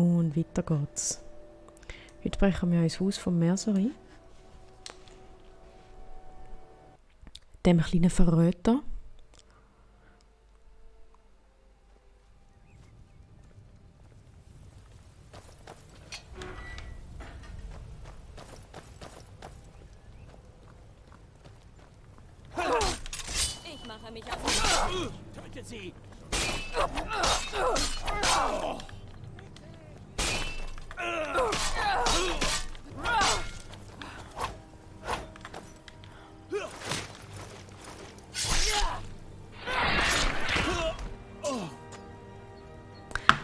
Und weiter geht's. Heute brechen wir ins Haus vom Mercer ein. Dem kleinen Verräter. Ich mache mich auf. Tötet sie!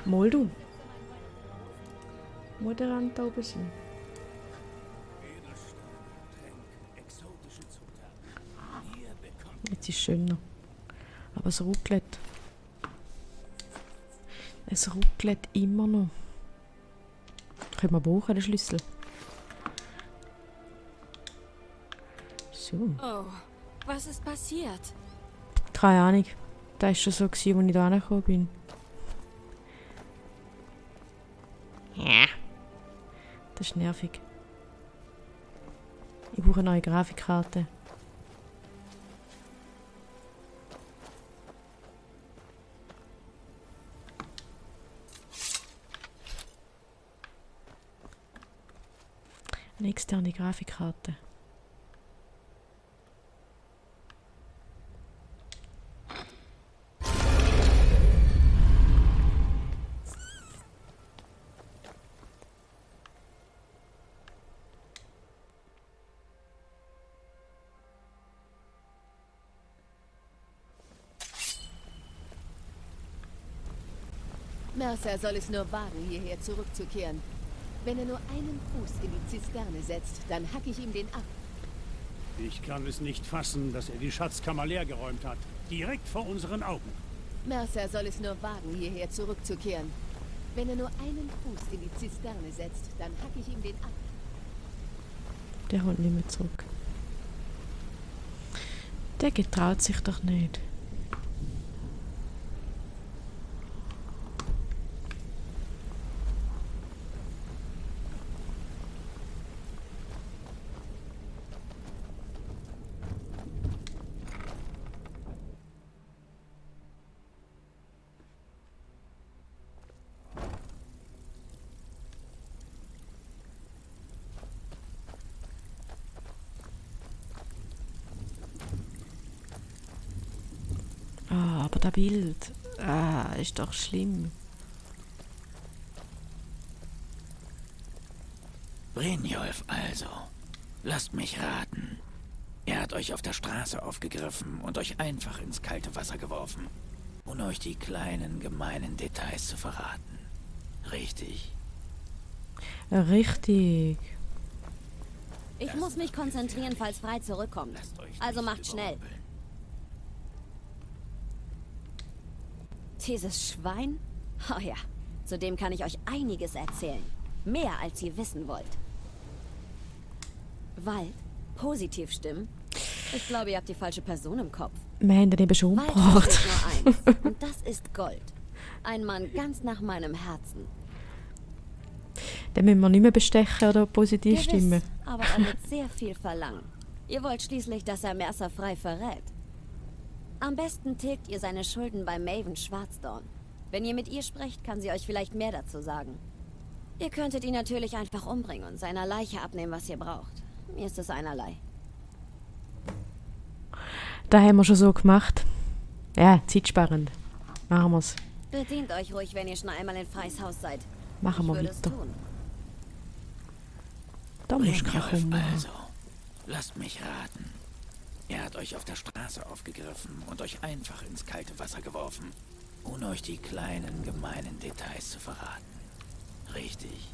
Mal du. Muss der Rand da oben sein? Exotische Zutaten. Hier bekommt Jetzt ist es schöner. Aber es ruckelt. Es ruckelt immer noch. Können wir brauchen, den Schlüssel. So. Oh, was ist passiert? Keine Ahnung. Das war schon so, als ich da angekommen bin. Ja. Das ist nervig. Ich brauche eine neue Grafikkarte. Eine externe Grafikkarte. Mercer soll es nur wagen, hierher zurückzukehren. Wenn er nur einen Fuß in die Zisterne setzt, dann hack ich ihm den ab. Ich kann es nicht fassen, dass er die Schatzkammer leergeräumt hat. Direkt vor unseren Augen. Mercer soll es nur wagen, hierher zurückzukehren. Wenn er nur einen Fuß in die Zisterne setzt, dann hack ich ihm den ab. Der holt nicht mehr zurück. Der getraut sich doch nicht. Ah, aber das Bild. Ah, ist doch schlimm. Brynjolf also. Lasst mich raten. Er hat euch auf der Straße aufgegriffen und euch einfach ins kalte Wasser geworfen, ohne euch die kleinen, gemeinen Details zu verraten. Richtig? Richtig. Ich muss mich konzentrieren, falls Frei zurückkommt. Lasst euch Also nicht macht schnell. überrumpeln. Dieses Schwein? Oh ja, zu dem kann ich euch einiges erzählen. Mehr, als ihr wissen wollt. Wald? Positiv stimmen? Ich glaube, ihr habt die falsche Person im Kopf. Wir haben den eben schon Wald umgebracht. versteht nur eins. Und das ist Gold. Ein Mann ganz nach meinem Herzen. Den müssen wir nicht mehr bestechen oder positiv stimmen. Gewiss, aber er wird sehr viel verlangen. Ihr wollt schließlich, dass er Mercer Frei verrät. Am besten tilgt ihr seine Schulden bei Maven Schwarzdorn. Wenn ihr mit ihr sprecht, kann sie euch vielleicht mehr dazu sagen. Ihr könntet ihn natürlich einfach umbringen und seiner Leiche abnehmen, was ihr braucht. Mir ist es einerlei. Das haben wir schon so gemacht. Ja, zeitsparend. Machen wir's. Bedient euch ruhig, wenn ihr schon einmal in Freis Haus seid. Machen Ich wir würde es weiter. tun. Da musst du keinen Brynjolf Kummer haben. also. Lasst mich raten. Er hat euch auf der Straße aufgegriffen und euch einfach ins kalte Wasser geworfen, ohne euch die kleinen, gemeinen Details zu verraten. Richtig?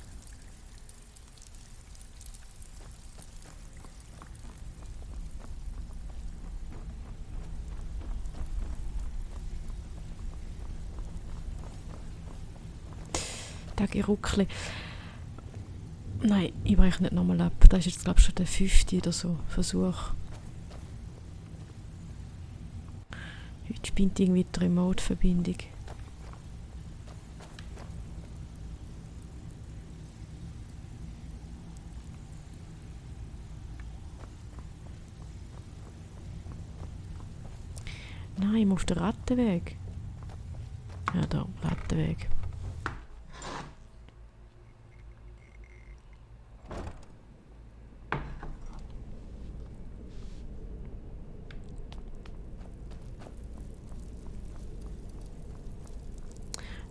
Da Geruckli. Nein, ich breche nicht nochmal ab. Das ist jetzt, glaube ich, schon der 5. oder so Versuch. Heute spinnt irgendwie die Remote-Verbindung. Nein, auf den Rattenweg. Ja, da, Rattenweg.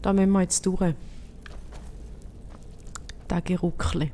Da müssen wir jetzt durch. Da Geruckle.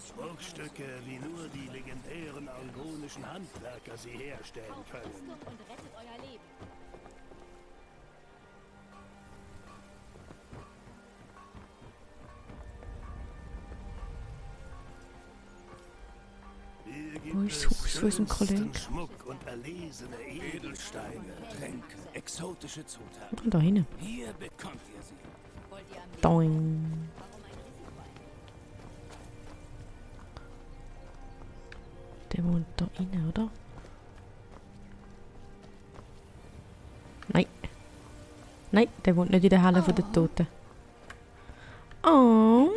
Schmuckstücke, wie nur die legendären argonischen Handwerker sie herstellen können. Und rettet euer Leben. Hier Wo gibt ist das Haus es von unserem schönsten Kollegen? Schmuck und erlesene Edelsteine, Tränke, exotische Zutaten. Da hinten. Hier bekommt ihr sie. Wollt ihr am Leben? Doing. Warum ein Risiko eingehen? Der wohnt da innen, oder? Nein. Nein, der wohnt nicht in der Halle von der Toten. Oh.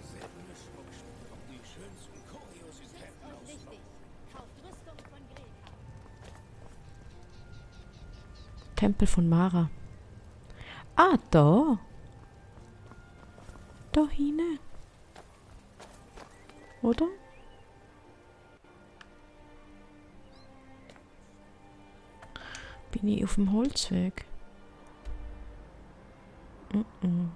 Seltene Schmuckstücke und die schönsten Kuriositäten aus Richtig. Kauft Rüstung von Greta. Tempel von Mara. Ah, da. Da hinten. Oder? Bin ich auf dem Holzweg? Mhm.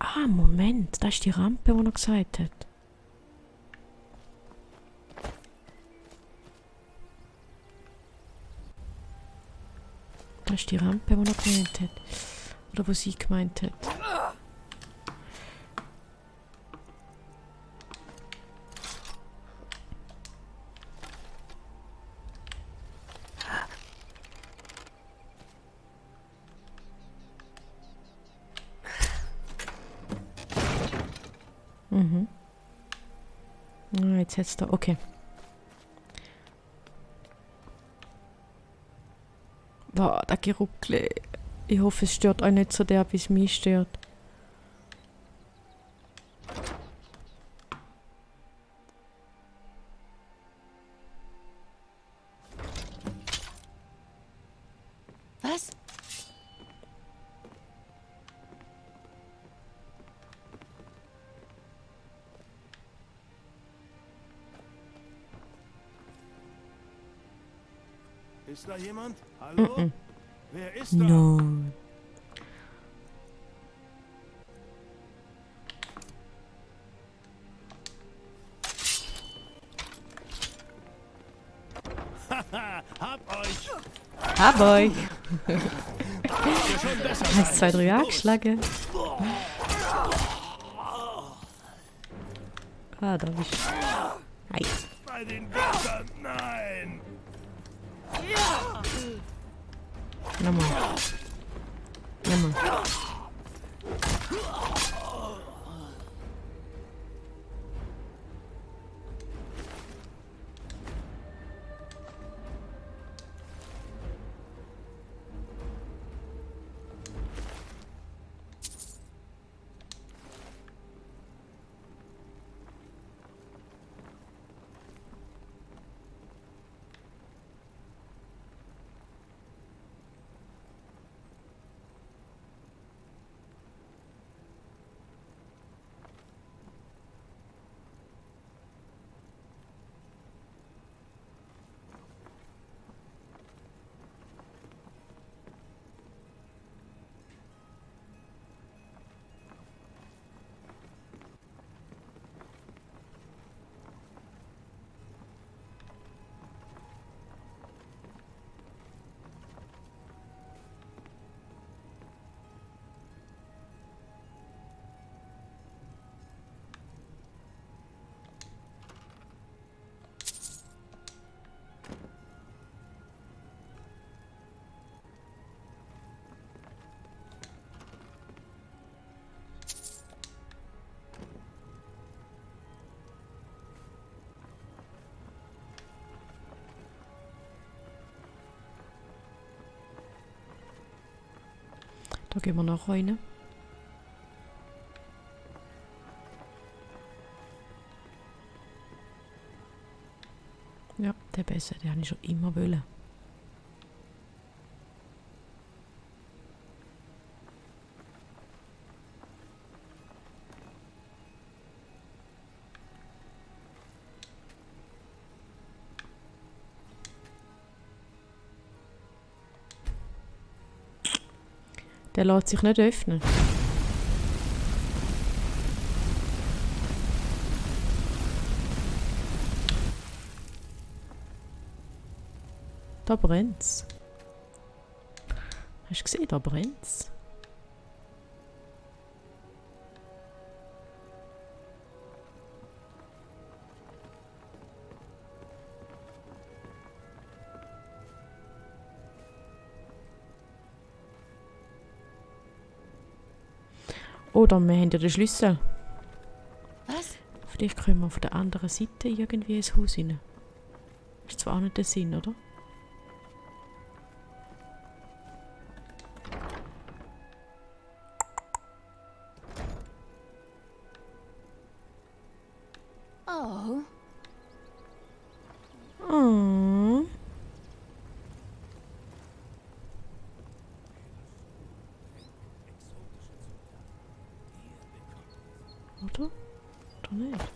Ah, Moment, das ist die Rampe, die er gesagt hat. Das ist die Rampe, die er gemeint hat. Oder wo sie gemeint hat. Mhm. Ah, jetzt hat's da. Okay. Boah, der Geruckle. Ich hoffe, es stört euch nicht so derb, wie es mich stört. Was? Ist da jemand? Hallo? Wer ist da? No. Haha, hab euch! Hab euch. Schon besser 1, 2, 3 angeschlagen. Ah, da bist du. Ei. bei den Göttern, nein! Nochmal. Nochmal. Da gehen wir nachher rein. Ja, der Besen, den habe ich schon immer wollen. Der lässt sich nicht öffnen. Da brennt's. Hast du gesehen, da brennt's? Oder wir haben ja den Schlüssel. Was? Vielleicht können wir von der anderen Seite irgendwie ins Haus rein. Ist zwar auch nicht der Sinn, oder? Oh. Oh. Oder? Oder nicht?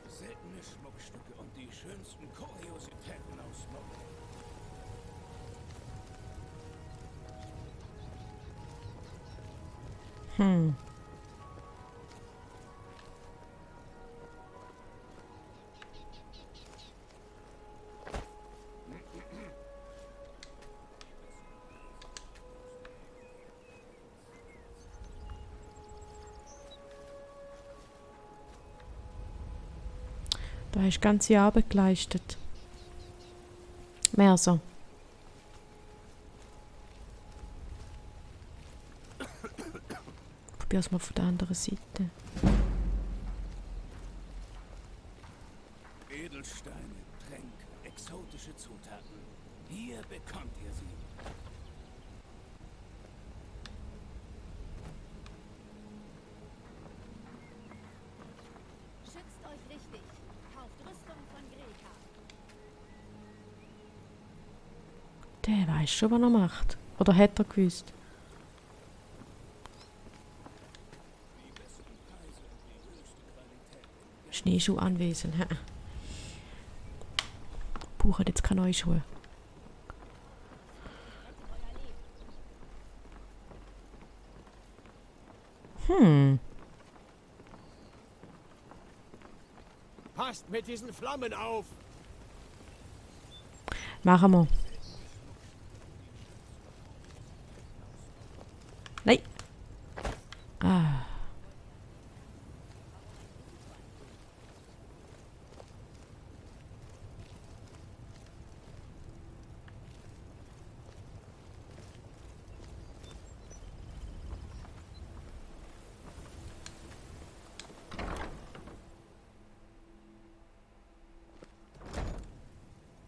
Seltene Schmuckstücke und die schönsten Kuriositäten aus Smoke. Hm. Da hast du ganze Arbeit geleistet. Mehr so. Probier's mal von der anderen Seite. Edelsteine, Tränke, exotische Zutaten. Hier bekommt ihr sie. Schützt euch richtig. Kauft Rüstung von Greta. Der weiß schon, was er macht. Oder hat er gewusst? Schneeschuh anwesend. Buche jetzt keine neue Schuhe. Passt mit diesen Flammen auf! Machen wir. Nein. Ah.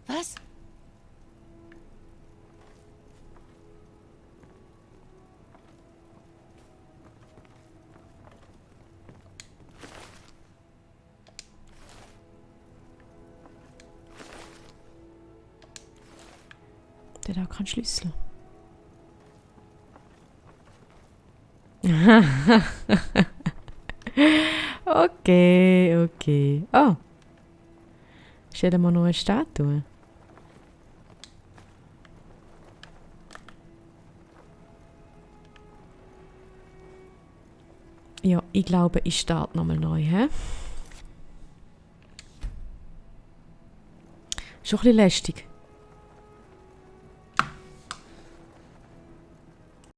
Was? Der hat auch keinen Schlüssel. Okay, okay. Oh. Stellen wir noch eine Statue. Ja, ich glaube, ich starte nochmal neu, hä? Schon ein bisschen lästig.